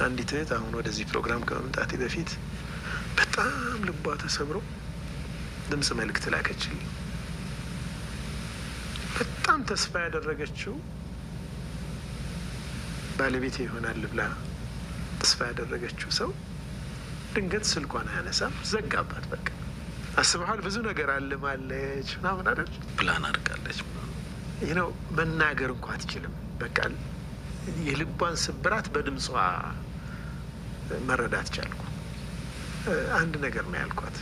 አንዲት እህት አሁን ወደዚህ ፕሮግራም ከመምጣቴ በፊት በጣም ልቧ ተሰብሮ ድምፅ መልእክት ላከችልኝ። በጣም ተስፋ ያደረገችው ባለቤቴ ይሆናል ብላ ተስፋ ያደረገችው ሰው ድንገት ስልኳን አያነሳም፣ ዘጋባት። በቃ አስበሃል፣ ብዙ ነገር አልማለች ምናምን አይደል፣ ፕላን አድርጋለች። ይህ ነው መናገር እንኳ አትችልም። በቃ የልቧን ስብራት በድምጿ መረዳት ቻልኩ። አንድ ነገር ነው ያልኳት፣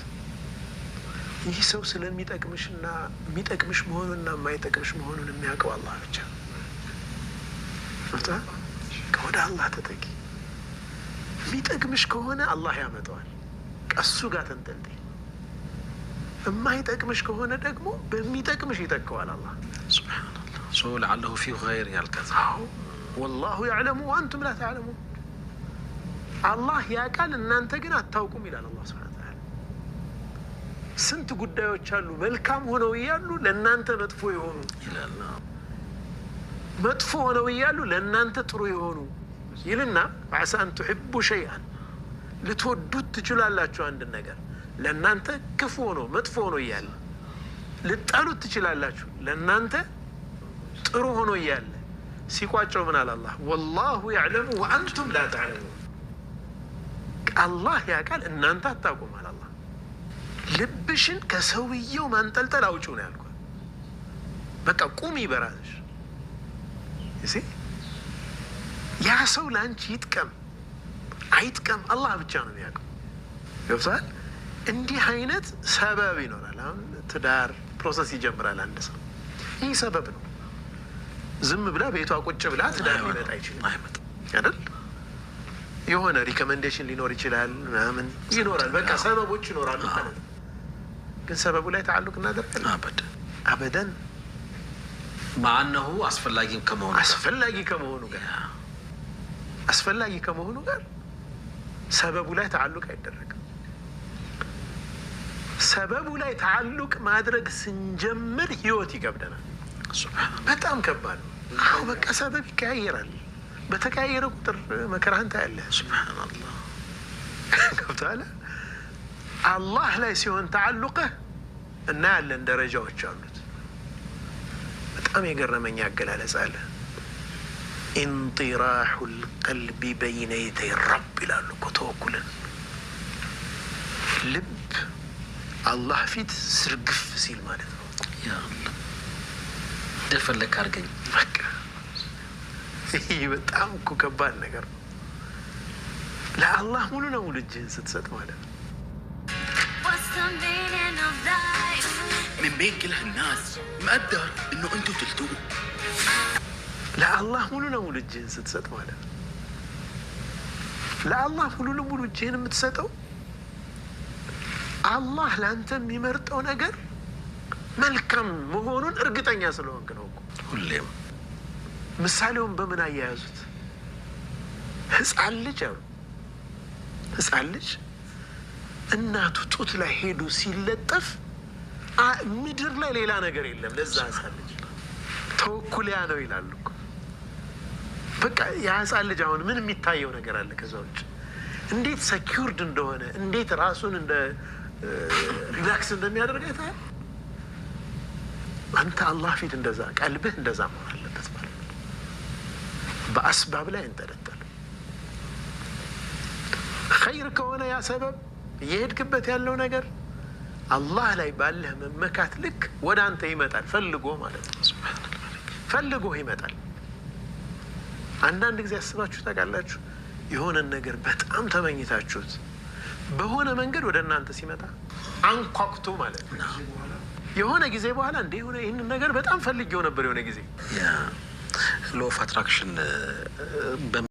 ይህ ሰው ስለሚጠቅምሽና የሚጠቅምሽ መሆኑንና የማይጠቅምሽ መሆኑን የሚያውቀው አላህ ብቻ ነው። ወደ አላህ ተጠጊ። የሚጠቅምሽ ከሆነ አላህ ያመጣዋል፣ ቀሱ ጋር ተንጠልጠይ። የማይጠቅምሽ ከሆነ ደግሞ በሚጠቅምሽ ይጠቀዋል አላህ። سبحان الله። So لعله فيه خير ያልከዛ። والله يعلم وأنتم لا تعلمون፣ አላህ ያውቃል እናንተ ግን አታውቁም ይላል አላህ سبحانه وتعالى። ስንት ጉዳዮች አሉ መልካም ሆነው እያሉ ለእናንተ መጥፎ የሆኑ ይላል። መጥፎ ሆነው እያሉ ለእናንተ ጥሩ የሆኑ ይልና عسى أن تحبوا شيئا ልትወዱት ትችላላችሁ አንድን ነገር ለእናንተ ክፉ ሆኖ መጥፎ ሆኖ እያለ፣ ልጠሉት ትችላላችሁ ለእናንተ ጥሩ ሆኖ እያለ። ሲቋጨው ምን አለ አላህ? والله يعلم وأنتم لا تعلمون፣ አላህ ያውቃል እናንተ አታውቁም አለ አላህ። ልብሽን ከሰውየው ማንጠልጠል አውጪው ነው ያልኳት። በቃ ቁሚ በራስሽ። ያ ሰው ለአንቺ ይጥቀም አይጥቀም አላህ ብቻ ነው የሚያውቀው። ገብቶሃል? እንዲህ አይነት ሰበብ ይኖራል። አሁን ትዳር process ይጀምራል አንድ ሰው፣ ይህ ሰበብ ነው። ዝም ብላ ቤቷ ቁጭ ብላ ትዳር ሊመጣ አይችልም አይደል? የሆነ recommendation ሊኖር ይችላል፣ ምናምን ይኖራል። በቃ ሰበቦች ይኖራሉ ማለት ነው። ግን ሰበቡ ላይ تعلق እናደርጋለን? أبدا። مع أنه አስፈላጊ ከመሆኑ አስፈላጊ ከመሆኑ ጋር ሰበቡ ላይ تعلق አይደረግም። ሰበቡ ላይ تعلق ማድረግ ስንጀምር ህይወት ይከብደናል። በጣም ከባድ ነው። አዎ በቃ ሰበብ ይቀያየራል። በተቀያየረ ቁጥር መከራህን ታያለህ። سبحان الله። ገብቶሃል? አላህ ላይ ሲሆን تعلق ህ እናያለን፣ ደረጃዎች አሉት። በጣም የገረመኝ አገላለጽ አለ። انطراح القلب بين يدي الرب ይላሉ እኮ ተወኩልን። ልብ አላህ ፊት ስርግፍ ሲል ማለት ነው። يا الله፣ እንደፈለግ አድርገኝ። በቃ ይህ በጣም እኮ ከባድ ነገር ነው። ለአላህ ሙሉ ለሙሉ እጅህን ስትሰጥ ማለት ነው። What's the meaning of life? من بين كل هالناس مقدر انه انتو تلتقوا. ለአላህ ሙሉ ለሙሉ እጅህን ስትሰጥ ማለት ነው። ለአላህ ሙሉ ለሙሉ እጅህን የምትሰጠው አላህ ለአንተ የሚመርጠው ነገር መልካም መሆኑን እርግጠኛ ስለሆንክ ነው እኮ። ሁሌም። ምሳሌውን በምን አያያዙት? ህፃን ልጅ አሉ። ህፃን ልጅ እናቱ ጡት ላይ ሄዶ ሲለጠፍ ምድር ላይ ሌላ ነገር የለም ለዛ ህፃን ልጅ። ተወኩል ያ ነው ይላሉ እኮ። በቃ ያ ህፃን ልጅ አሁን ምን የሚታየው ነገር አለ ከዛ ውጭ? እንዴት secured እንደሆነ፣ እንዴት ራሱን እንደ relax እንደሚያደርግ አይተሃል። አንተ አላህ ፊት እንደዛ ቀልብህ እንደዛ መሆን አለበት ማለት ነው። በአስባብ ላይ እንጠለጠል። ኸይር ከሆነ ያ ሰበብ እየሄድክበት ያለው ነገር አላህ ላይ ባለህ መመካት ልክ ወደ አንተ ይመጣል። ፈልጎ ማለት ነው። ፈልጎ ይመጣል። አንዳንድ ጊዜ አስባችሁ ታውቃላችሁ? የሆነን ነገር በጣም ተመኝታችሁት በሆነ መንገድ ወደ እናንተ ሲመጣ አንኳኩቶ ማለት ነው። የሆነ ጊዜ በኋላ እንደ የሆነ ይህንን ነገር በጣም ፈልጌው ነበር የሆነ ጊዜ Law of attraction.